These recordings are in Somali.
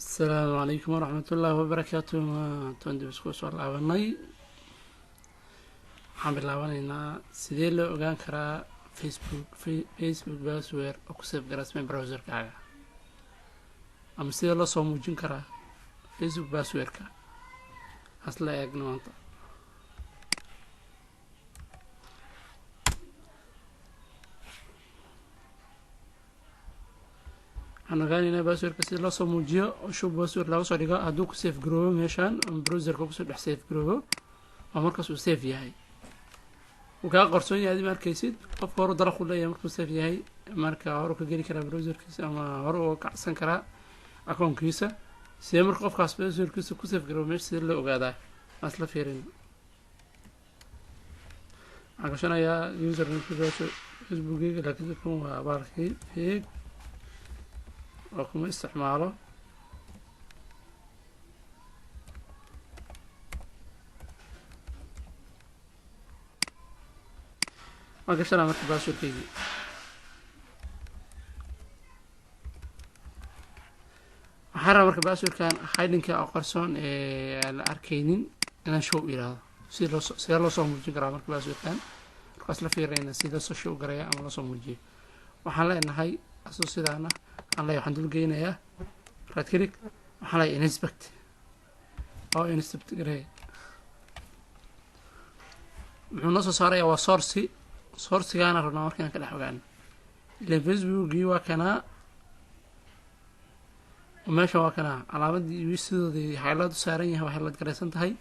Asalaamu calaykum waraxmatullaahi wabarakaatu. Maantaan dib isku soo laabanay. Waxaan bilaabanaynaa sidee loo ogaan karaa Facebook password oo ku save garaysmay browserkaaga, ama sidee loo soo muujin karaa Facebook passwordka. Asla eegno maanta. Waxaan ogaanaynaa passwordka sida loo soo muujiyo oo show password looga soo dhigo hadduu ku save garoobo meeshaan ama browserka kusoo dhex save garoobo oo markaas uu save yahay, uu kaa qarsoon yahay, ma arkaysid. Qofka horu dalaq u leeyahay markuu save yahay, marka horu ka geli karaa browserkiisa ama hore uga kacsan karaa akoonkiisa. Sidee marka qofkaas passwordkiisa ku save garoobo meesha, sidee loo ogaadaa? Aan isla fiirin. Waxaan gashanayaa usernameki Facebookeyga, laakiin kan waa baalkii fake oo kuma isticmaalo. Waan gashanaa marka passwordkeygii. Waxaan rabaa marka passwordkan hidingka oo qarsoon ee aan la arkaynin inaan show yiraahdo. Si loo sidee loo soo muujin karaa marka passwordkan? Markaas la fiirinayna si loo soo show garaya ama loo soo muujiyo. Waxaan leenahay asoo sidaana waxaan leeyahay, waxaan dul geynayaa right click, waxaan leeyahay inspect oo inspect gareey. Muxuu noo soo saarayaa? Waa source. Sourcigaana rabnaa marka inaan ka dhex ogaano. Ilan Facebookii waa kanaa, meesha waa kanaa, calaamadii sidoodii highlight u saaran yahay, waa highlight garaysan tahay.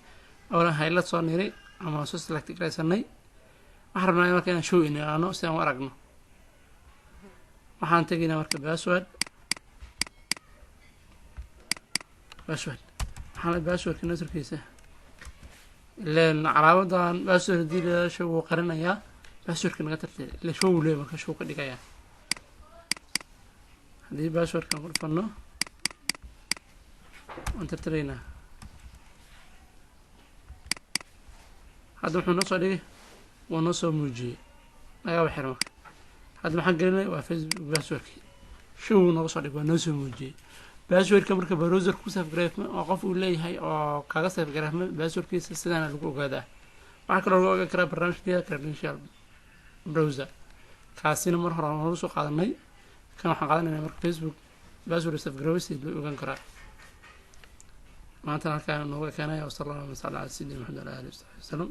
Awalan highlight soo niri ama soo select garaysanay. Waxaan rabnaa marka inaan show inaano si aan u aragno. Waxaan tegaynaa marka password. Waxaan le passwordka nasarkiisa, ileen calaamadan password hadii la show wuu qarinayaa passwordka naga tirtir, ila show leeyahay, marka show ka dhigayaa. Haddii passwordkan ku dhufano, waan tirtiraynaa. Hadda wuxuu noo soo dhigay, wuu noo soo muujiyey, nagaba xir. Marka hadda maxaan gelinay? Waa Facebook passwordki, show nooga soo dhig, waa noo soo muujiyey passwordka. Marka browser ku save gareefma oo qof uu leeyahay oo kaga save gareefma passwordkiisa, sidaana lagu ogaadaa. Waxaa kaloo lagu ogaan karaa barnaamijka credential browser, kaasina mar hore aan soo qaadanay. Kan waxaan qaadanayna marka Facebook password save garoobay si loo ogaan karaa. Maantana halkaan nooga keenaya. Wasala allahuma salli ala sayidina Maxamed wala alihi wasaxbi wasalam.